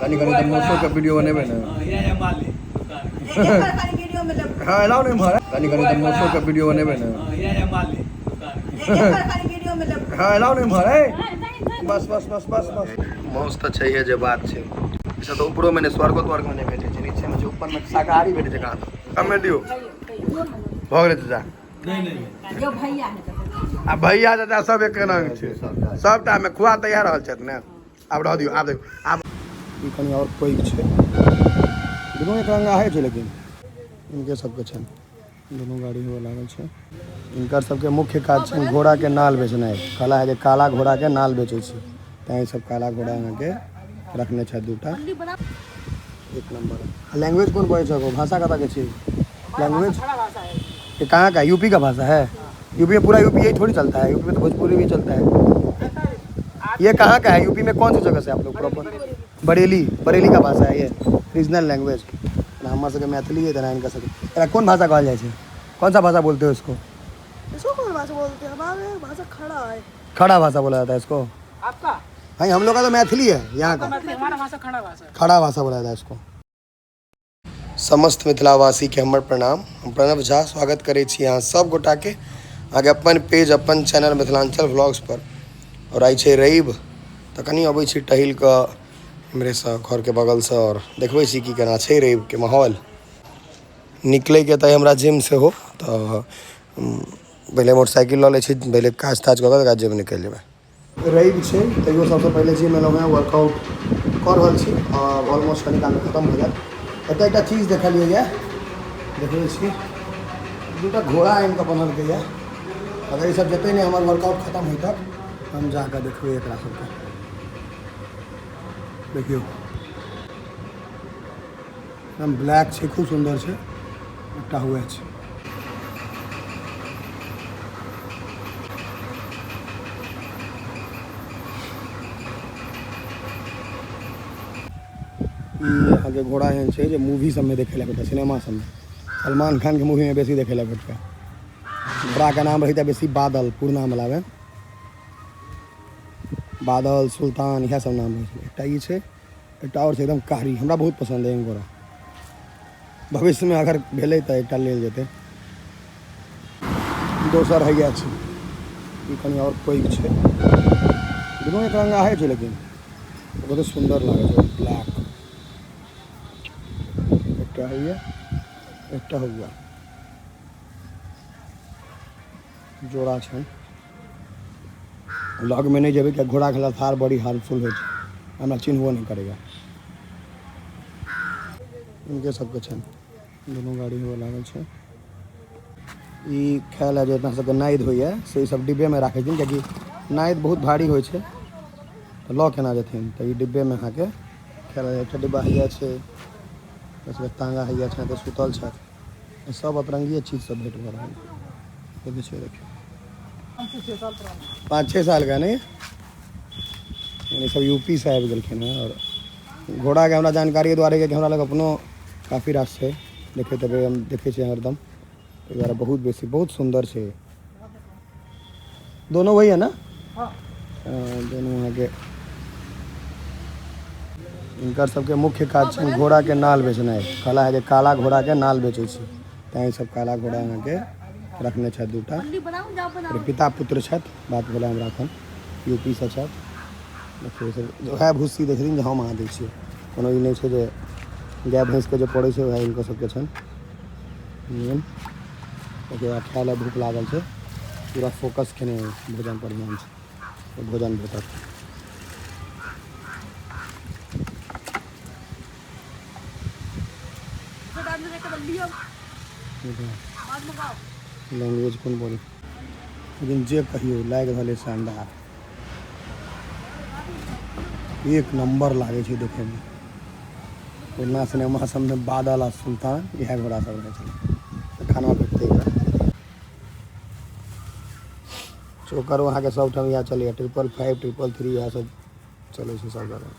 कनी कनी तऽ मौसोके वीडियो बनेबै ने। हँ, एलाउ नहि एम्हर। कनी कनी तऽ मौसोके वीडियो बनेबै ने। हँ, एलाउ नहि एम्हर। बस बस बस बस बस। मौस तऽ छैहे जे बात छै। ई सब तऽ उपरोमे नहि, स्वर्गो त्वर्गमे नहि भेटै छै। नीचेमे छै, ऊपरमे शाकाहारी भेटै छै। कहाँ कमे दियौ, भऽ गेलै चाचा। आ भैया चाचा सब एक रंग छै, सबटा मे खुआ तैयार रहल छथि ने। आब रह दियौ, आब देखू। आब ई कनि आओर पैघ छै। दुनू एक रंगा होइ छै, लेकिन इनके सबके छनि। दुनू गाड़ी हुए लागल छै। इनकर सबके मुख्य काज छनि घोड़ाके नाल बेचनाइ। कहला है जे काला घोड़ाके नाल बेचै छी, तैँ सब काला घोड़ा अहाँके रखने छथि दूटा। एक नंबर। लैंग्वेज कोन बजै छौ? भाषा कतऽ के छै? लैंग्वेज ये कहाँ का? यूपी का भाषा है। यूपी में पूरा यूपी यही थोड़ी चलता है, यूपी में तो भोजपुरी भी चलता है। ये कहाँ का है? यूपी में कौन सी जगह से आप लोग प्रॉपर? बरेली। बरेली का भाषा है ये, रीजनल लैंग्वेज। हमर सबके मैथिली है, तेना इनका सबके। एकरा कोन भाषा कहल जाइ छै? कौन सा भाषा बोलते हो इसको? इसको कौन भाषा बोलते हैं? हमारे भाषा खड़ा है। खड़ा भाषा बोला जाता है इसको। आपका? भाई, हम लोग का तो मैथिली है यहाँ का। हमारा भाषा खड़ा भाषा है। खड़ा भाषा बोला जाता है इसको। समस्त मिथिलावासी के हमर प्रणाम। हम प्रणव झा स्वागत करै छी अहाँ सब गोटाके अहाँके अपन पेज, अपन चैनल मिथिलांचल व्लॉग्स पर। और आइ छै रवि, तऽ कनि अबै छी टहलि कऽ इम्हरेसँ, घरके बगलसँ, आओर देखबै छी की केना छै रविके माहौल। निकलैके तऽ हमरा जिम सेहो, तऽ पहिले मोटरसाइकिल लऽ लै छी, पहिले काज ताज कऽ कऽ तकर बाद जिम निकलि जेबै। रवि छै तैयो सबसँ पहिले जिम एलहुँ हेँ, वर्कआउट कऽ रहल छी। ऑलमोस्ट कनि कालमे खतम भऽ जायत। एतऽ एकटा चीज देखलियै यऽ, देखबै छी। दूटा घोड़ा आनि कऽ बन्हलकै यऽ। अगर ई सब जेतै नहि हमर वर्कआउट खतम होइ तक, हम जाकऽ देखबै एकरा सबके। देखियौ, एकदम ब्लैक छै, खूब सुन्दर छै। एकटा हुए छै। ई अहाँके घोड़ा एहन छै जे मूवी सबमे देखै लए भेटत, सिनेमा सबमे, सलमान खानके मूवीमे बेसी देखै लए भेटतै। घोड़ाके नाम रहितै बेसी बादल, पुरना वलामे बादल, सुल्तान, इएह सब नाम रहै छलै। एकटा ई छै, एकटा आओर छै एकदम कारी। हमरा बहुत पसन्द अइ घोड़ा। भविष्यमे अगर भेलै तऽ एकटा लेल जेतै। दोसर हैया छै, ई कनि आओर पैघ छै। दुनू एक रंगा होइ छै, लेकिन बहुत सुन्दर लागै छै ब्लैक। एकटा होइए, एकटा हुआ, जोड़ा छनि। लगमे नहि जेबै, किया घोड़ाके लथार बड़ी हार्मफुल होइ छै, हमरा चिन्हबो नहि करैए। इनके सबके छनि। दुनू गाड़ी हुए लागल छै। ई खाय लए जे अपना सबके नादि होइए, से ई सब डिब्बेमे राखै छथिन, कियाकि नादि बहुत भारी होइ छै तऽ लऽ केना जेथिन। तऽ ई डिब्बेमे अहाँके खाय लए एकटा डिब्बा हैया छै। सबके ताँगा हैया छै, तऽ सुतल छथि। सब अतरङ्गिए चीज सब भेट भऽ रहल देखै छियै। देखियौ, 5-6 साल का नहीं, यानी सब यूपी से आबि गेलखिन हेँ। आओर घोड़ाके हमरा जानकारी दुआरे कि हमरा लग अपनो काफी रास छै, देखैत हेबै, हम देखै छियै हरदम, ताहि दुआरे। बहुत बेसी बहुत सुन्दर छै। दोनों वही है ना? हाँ। दोनों अहाँके। इनकर सबके मुख्य काज छनि घोड़ाके नाल बेचनाइ। कहला है जे काला घोड़ाके नाल बेचै छी, तैँ ई सब काला घोड़ा अहाँके रखने छथि दूटा। पिता पुत्र छथि, बात भेलै हमरा एखन, यूपी सँ छथि। देखियौ, सब वएह भूसी दै छथिन जे हम अहाँ दै छियै। कोनो ई नहि छै जे गाय भैंसके जे पड़ै छै, वएह हिनको सबके छनि नियम। देखियौ, खाय लए भूख लागल छै, पूरा फोकस केने भोजन पर ध्यान छै, भोजन भेटत। लैंग्वेज कोन बोली, लेकिन जे कहियौ, लागि रहल अइ शानदार, एक नंबर लागै छै देखैमे। पुरना सिनेमा सबमे बादल आ सुल्तान, इएह घोड़ा सब रहै छलै। खाना भेटतै एकरा। चोकर अहाँके सबठाम इएह चलैए, 555, 333, इएह सब चलै छै सब जगह।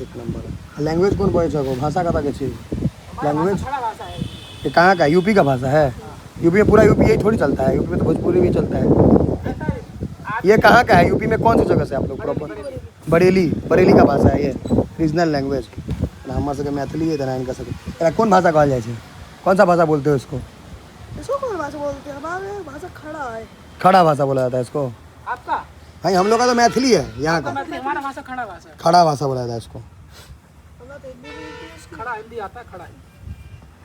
एक नंबर। लैंग्वेज कोन बजै छौ? भाषा कतऽ के छै? लैंग्वेज ये कहाँ का? यूपी का भाषा है। यूपी में पूरा यूपी यही थोड़ी चलता है, यूपी में तो भोजपुरी भी चलता है। ये कहाँ का है? यूपी में कौन सी जगह से आप लोग प्रॉपर? बरेली। बरेली का भाषा है ये, रीजनल लैंग्वेज। हमर सबके मैथिली है, तेना इनका सबके एकरा कोन भाषा कहल जाइ छै? कौन सा भाषा बोलते हो इसको? इसको कौन भाषा बोलते हैं? हमारे भाषा खड़ा है। खड़ा भाषा बोला जाता है इसको। आपका? भाई हम लोग का तो मैथिली है यहाँ का। मैथिली, हमारा भाषा खड़ा भाषा है। खड़ा भाषा बोला जाता है इसको। हमरा तो हिंदी भी आती है उसकी। खड़ा हिंदी आता है, खड़ा हिंदी।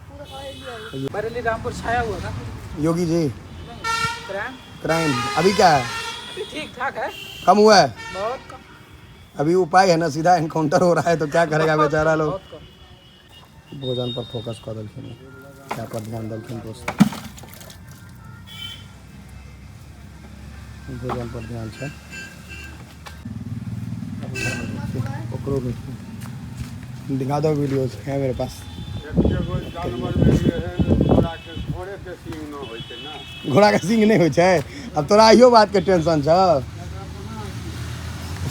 पूरा खड़ा हिंदी आई है। बरेली रामपुर छाया हुआ था। योगी जी क्राइम। क्राइम अभी क्या है? अभी ठीक ठाक है। कम हुआ है? बहुत कम। अभी उपाय है ना, सीधा एनकाउंटर हो रहा है तो क्या करेगा बेचारा लोग। बहुत कम। भोजन पर फोकस कऽ देलखिन, क्या पर ध्यान देलखिन दोस्त, भोजन पर ध्यान छै। ओकरो भी दिखा दो, वीडियोस है मेरे पास। घोड़ा के सींग नहि होइ छै। अब तोरा इहो बात के टेंशन छौ?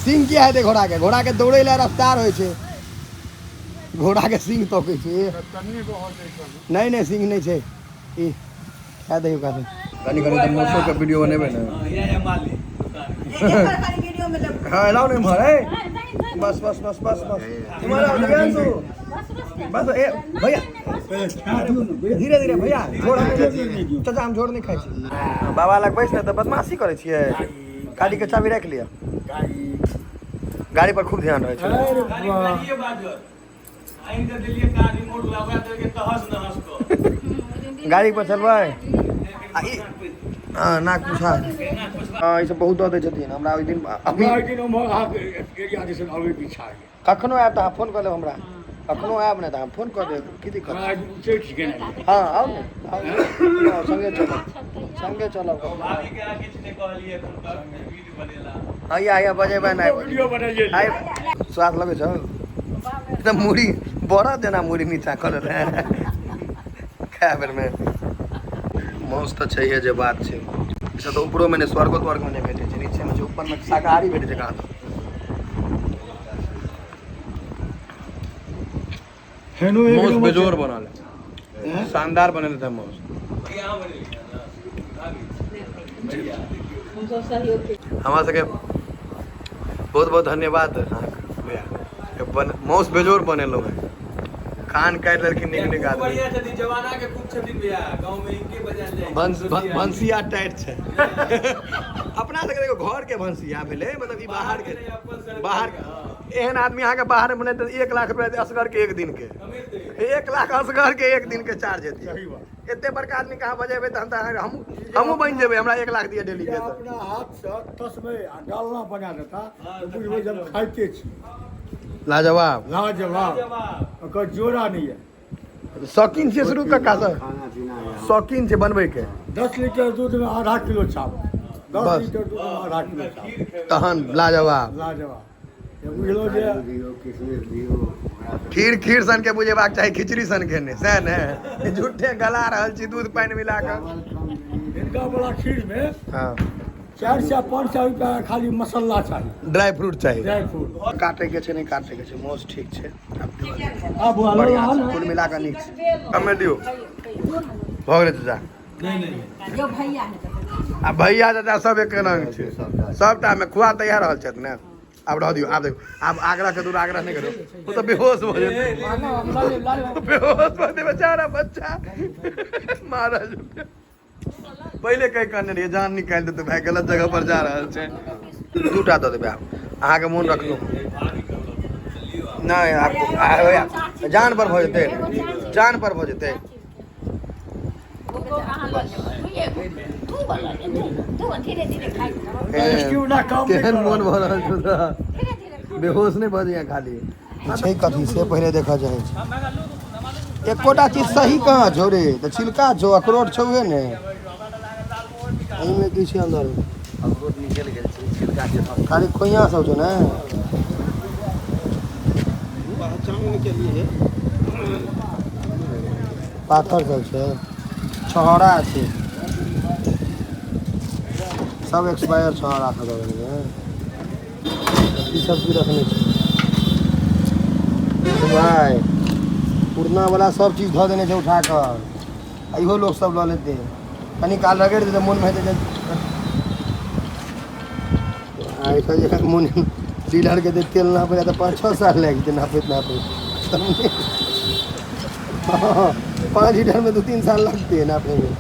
सींग किया हेतै घोड़ा के? घोड़ा के दौड़े ला रफ्तार होइ छै, घोड़ा के सींग तकै छै। नहि नहि, सींग नहि छै। ई खाए दही ओकरा। कनि कनि तऽ मौसो के वीडियो बनेबै ने। हाँ, एलाउ नहीं इम्हर। ए बस बस बस बस बस, इम्हर आओ दिव्यांशु, बस। ए भैया, धीरे धीरे भैया, झोर हम चाचा, हम झोर नहि खाइ छी। बाबा लग बैस ने तऽ बदमाशी करै छियै। गाड़ी के चाबी राखि लिअ, गाड़ी पर खूब ध्यान रहै छै। गाड़िए बाजल आनि कऽ देलियै कार रिमोट लगा देलकै तहस नहस कऽ। गाड़ी पर चलबै आ ई हँ, नाक पुछा, हँ, ई सब बहुत दऽ दै छथिन हमरा ओहि दिन अभी। एरिया दिसन अबैके इच्छा यऽ। कखनो आयब तऽ अहाँ फोन कऽ लेब हमरा। कखनो आयब ने तऽ अहाँ फोन कऽ देब, की दिक्कत? हमरा उच्चैठ गेनाइ। हँ, आउ ने, आउ ने, आउ, संगे चलब, संगे चलब। भाभी के अहाँ किछु नहि कहलियै एखन तक वीडियो बनेला। हैया हैया बजेबै नहि। वीडियो बनेलियै। आइ स्वाद लगै छौ तऽ मुड़ी बड़ा जेना मुड़ी नीचा कऽ लेने खाय बेरमे। मांस तऽ छैहे जे बात छै। ई सब तऽ ऊपरोमे नहि, स्वर्गो त्वर्गमे नहि भेटै छै। नीचेमे छै, ऊपरमे शाकाहारी भेटै छै कहाँ तऽ। हेनो एक मांस नंबर। बेजोड़ बनल है, शानदार बनल था मांस। भैया, अहाँ बनेलियै ने भाभी? भैया, देखियौ। हमरा सबके बहुत बहुत धन्यवाद अहाँके भैया, बन मांस बेजोड़ बनेलहुँ हेँ। कान काटि लेलखिन नीक नीक खूब आदमी। बढ़िया छथिन, जमाना के खूब छथिन भैया, गाँव में इनके बजायल जाइ छै। भनसिया टाइट छै। अपना सबके देखो, घर के भनसिया भेलै, मतलब ई बाहर के बाहर एहन आदमी अहाँके बाहर मे बनेतै तऽ 1 लाख रुपया असगर के एक दिन के। 1 लाख असगर के एक दिन के चार्ज हेतै। एते बड़का आदमी कहाँ बजेबै? तहन तऽ हमहूँ बनि जेबै, हमरा 1 लाख दिअ डेली के तऽ। अपना हाथसँ तसबै आ डालना बना देता तऽ बुझबै जे हम खाइते छी। लाजवाब। लाजवाब, ओकर जोड़ा नहि यऽ। शौकीन छियै शुरू कक्का सब, शौकीन छै बनबै के। 10 लीटर दूधमे आधा किलो चावल, दस बस। लीटर दूधमे आधा किलो चावल। तहन लाजवाब। लाजवाब, जे बुझलहुँ जे खीर खीर सन के बुझेबाक चाही, खिचड़ी सन के नहि, सएह ने? झूठे गला रहल छी दूध पानि मिला कऽ। हिनका वाला खीरमे 400 500 रुपया खाली मसाला चाही। ड्राई फ्रूट चाही। Dry fruit. काटै के छै, नहि काटै के छै, मांस ठीक छै। आब दियौ। आब बढ़िआँ छै, कुल मिला कऽ नीक छै। कमे दियौ, भऽ गेलै चाचा। यो भैया है तऽ। आ भैया चाचा सब एक रंग छै, सबटा मे खुआ तैयार रहल छथि ने। आब रह दियौ, आब देखो, आब आग्रह के दूर आग्रह नहि करू, ओ तऽ बेहोश भऽ जेतै, बेहोश भऽ जेतै बेचारा बच्चा। मारल जेतै। पहिले कहि कहने रहियै, जान निकालि देतै भाय, गलत जगह पर जा रहल छै। दूटा दऽ देबै आब, अहाँके मोन रखलहुँ। नहि, आब जान पर भऽ जेतै, जान पर भऽ जेतै। दूगो अहाँ लऽ लेबै, दुइए गो, दू गो लऽ लेब, दू दू गो, धीरे धीरे खाइ जाउ। काम नहि केहन मोन करत। भऽ रहल छौ तोरा? धीरे धीरे खाउ। बेहोश नहि भऽ जाइए खाली। छै कथी से पहिले देखऽ जाइ छै। एकोटा चीज सही कहाँ छौ रे? तऽ छिलका छौ, अखरोट छौहे ने। एहिमे की छै अंदर? अखरोट निकलि गेल छै, छिलका छै। खाली खोइया सब छौ ने? पहचानने के लिए। पाथर सब छै, छहरा छै, सब एक्सपायर छहरा सब दऽ देने। ई सब की रखने छै भाय? पुरना वाला सब चीज धऽ देने छै उठा कऽ, आ इहो लोक सब लऽ लेतै। कनी काल रगड़ि देतै मोनमे हेतै जे आइ तऽ जे मोन डीलरके जे तेल नापै लए तऽ 5-6 साल लागि जेतै नापैत नापैत। हँ, 5 लीटरमे 2-3 साल लगते है नापने में।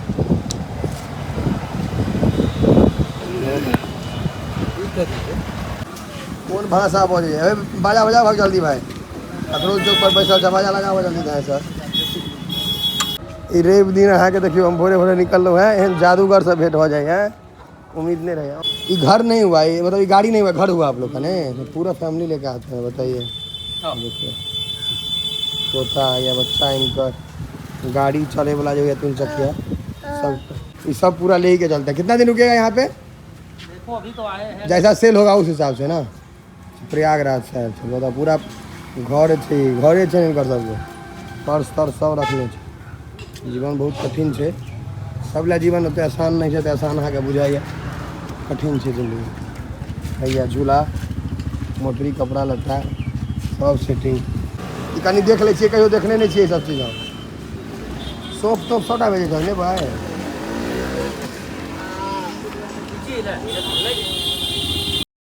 कोन भाषा बजै है? बाजा बजा, भाग जल्दी भाई। अखरोट चौक पर बैसल छै, बाजा लगाबऽ जल्दी धाय सर। ई रवि दिन अहाँके देखियौ, हम भोरे भोरे निकललहुँ हैं, एहन जादूगर से भेंट हो जाए है, उम्मीद नहीं रहे। ये घर नहीं हुआ, ये मतलब ये गाड़ी नहीं हुआ, घर हुआ आप लोग का नहीं तो पूरा फैमिली लेके आते हैं। बताइए, देखिए तोता या बच्चा इनकर गाड़ी चले वाला जो है तीन चकिया सब, ये सब पूरा ले के चलते हैं। कितना दिन रुकेगा यहाँ पे? देखो, अभी तो आए हैं। जैसा सेल होगा उस हिसाब से ना। प्रयागराज से आयल छै। बताउ, पूरा घर छै, घरे छै हिनकर सबके, पर्स तर्स सब रखने छै। जीवन बहुत कठिन छै सब लए। जीवन ओते आसान नहि छै, तऽ आसान अहाँके बुझाइए, कठिन छै जिन्दगी। हैया झूला, मोटरी, कपड़ा लत्ता सब सेटिंग। ई कनि देख लै छियै, कहियो देखने नहि छियै ई सब चीज हम। सोप तोप सबटा भेजै छल ने भाय?